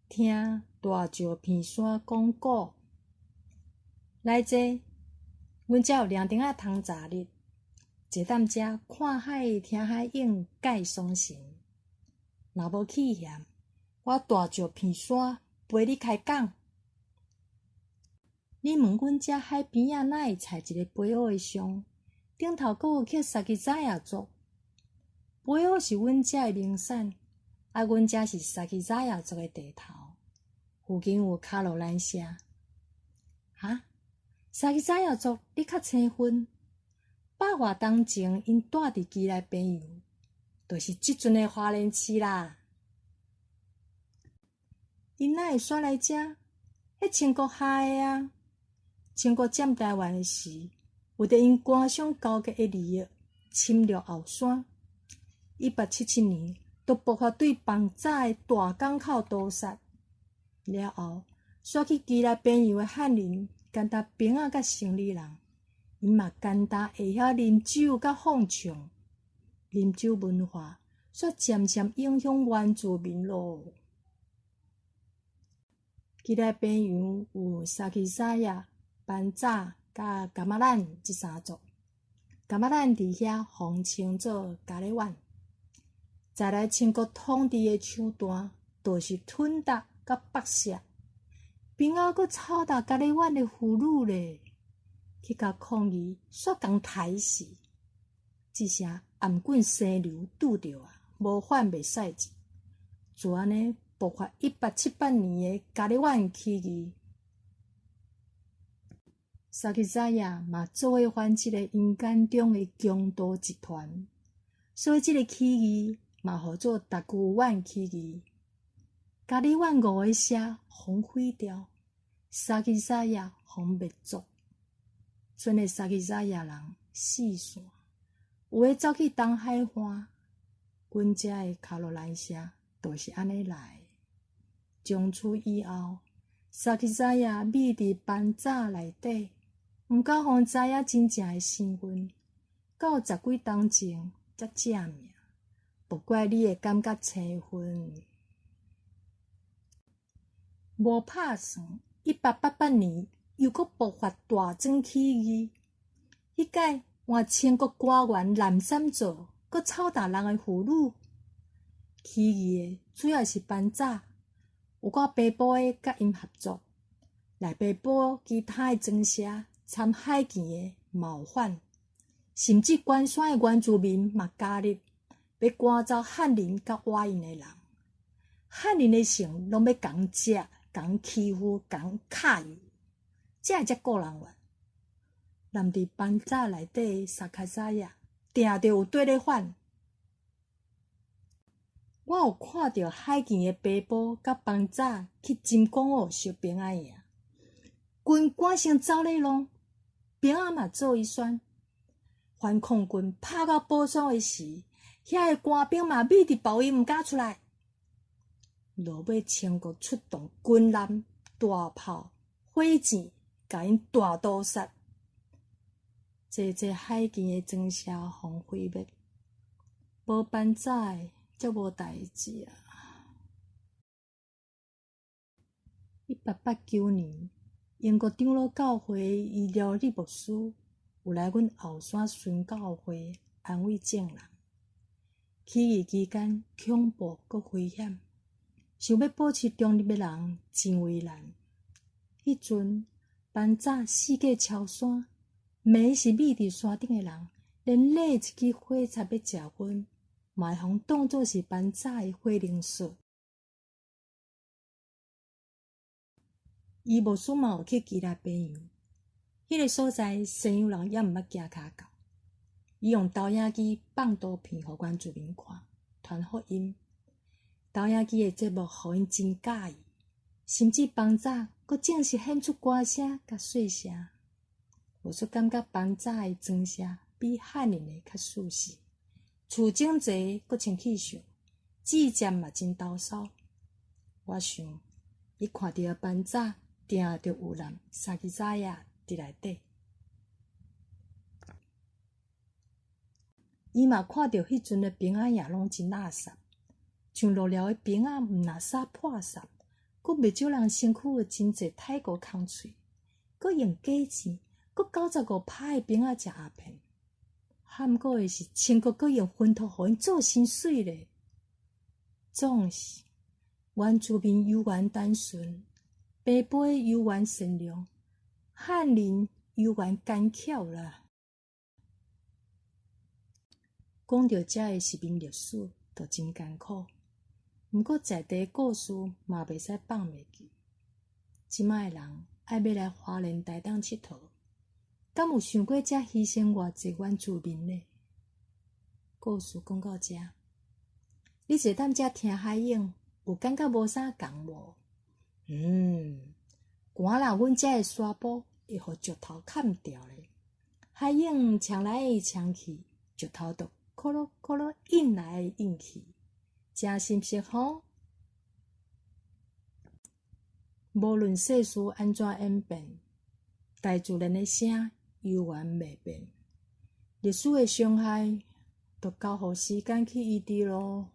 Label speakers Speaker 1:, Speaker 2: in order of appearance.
Speaker 1: 聽大石片山講古。來坐，阮遮有涼亭仔通閘日，坐踮遮看海聽海湧，蓋爽神。若無氣嫌，我大石片山陪你開講。你問阮遮海邊仔哪會採一個飛烏的像？頂頭閣有去撒奇萊雅族，飛烏是阮遮的名產，啊，阮遮是撒奇萊雅族的地頭，附近有卡羅蘭社。哈，撒奇萊雅族你較生分？百外冬前，𪜶住佇基內平洋，就是這陣的花蓮市啦。𪜶哪會徙來遮？彼清國下的啊！清國佔臺灣的時，為著𪜶官商勾結的利益，侵略後山。1877年，就爆發對枋仔的大港口屠殺。了後，徙去基內平洋的漢人，干焦兵仔佮生理人，𪜶嘛干焦會曉啉酒佮放唱，啉酒文化，煞漸漸影響原住民囉。基內平洋有撒奇萊雅、班扎佮噶瑪蘭這三族。噶瑪蘭佇遐號稱做咖喱碗。再來清國統治的手段，就是吞達佮剝削，兵仔閣操打咖喱碗的婦女咧，去共抗議，煞共刣死。這聲頷頸生瘤拄著啊，無反袂使入。就按呢爆發1878年的咖喱碗起義。撒奇萊雅嘛做伙反這個𪜶眼中的強盜集團，所以這个起義嘛號做達龜灣起義。咖喱灣五个社予毀掉，撒奇萊雅予滅族。賰的撒奇萊雅人四散，有的走去東海岸。阮遮的卡羅蘭社就是按呢來的。從此以後，撒奇萊雅覕佇班扎內底，毋敢予人知影真正的身份，到十幾冬前才正名。無怪你會感覺生分。無拍算，1888年又閣爆發大莊起義，彼擺換清國官員藍三做，閣操打人的婦女。起義的主要是班扎，有寡北部的佮𪜶合作，內北部其他的莊社參海墘的嘛有反，甚至關山的原住民嘛加入，欲趕走漢人佮倚𪜶的人。漢人的城攏欲共食、共欺負、共敲油，這會才顧人怨。躡佇班扎內底的撒奇萊雅，定著有綴咧反。我有看著海墘的爸母佮班扎去金光澳收兵仔營，軍官先走咧弄，兵仔嘛做伊選。反抗軍拍到寶山的時，遐个官兵嘛覕佇包圍，毋敢出來。落尾清國出動軍艦、大炮、火箭，共𪜶大屠殺。濟濟海墘的莊社予毀滅，無班扎的才無代誌啊！1889年，英國長老教會伊廖立牧師有來阮後山宣教會安慰眾人。起義期間恐怖閣危險，想欲保持中立的人真為難。彼陣班扎四界敲山，暝時覕佇山頂的人，連躡一支火柴欲食薰，嘛會予當做是班扎的火靈索。伊牧師嘛有去基內平洋，彼个所在西洋人猶毋捌行跤到。伊用投影機放圖片予原住民看，傳福音。投影機的節目予𪜶真佮意，甚至班扎閣正式獻出歌聲佮細聲。我煞感覺班扎的莊社比漢人的較舒適，厝整齊閣清氣秀，節節嘛真沓梢。我想，伊看著班扎，定著有躡撒奇萊雅佇內底。伊嘛看著彼陣的兵仔營攏真垃圾，像落了的兵仔毋若衫破衫，閣袂少人身軀有真濟泰國空喙，閣用假錢，閣95趴的兵仔食鴉片。譀過的是清國閣用薰托予𪜶做薪水咧。總是原住民猶原單純，平輩猶原善良，漢人猶原奸巧啦。講著遮的殖民歷史，就真艱苦。毋過在地故事嘛袂使放袂記。這擺的人愛欲來花蓮台東𨑨迌，敢有想過遮犧牲偌濟原住民呢？故事講到遮，你坐踮遮聽海湧，有感覺無啥仝無？寒啦，阮遮的沙埔會予石頭崁著咧。海湧衝來衝去，石頭就咕嚕咕嚕應來應去，誠心適吼。無論世事按怎演變，大自然的聲猶原袂變。歷史的傷害，就交予時間去醫治囉。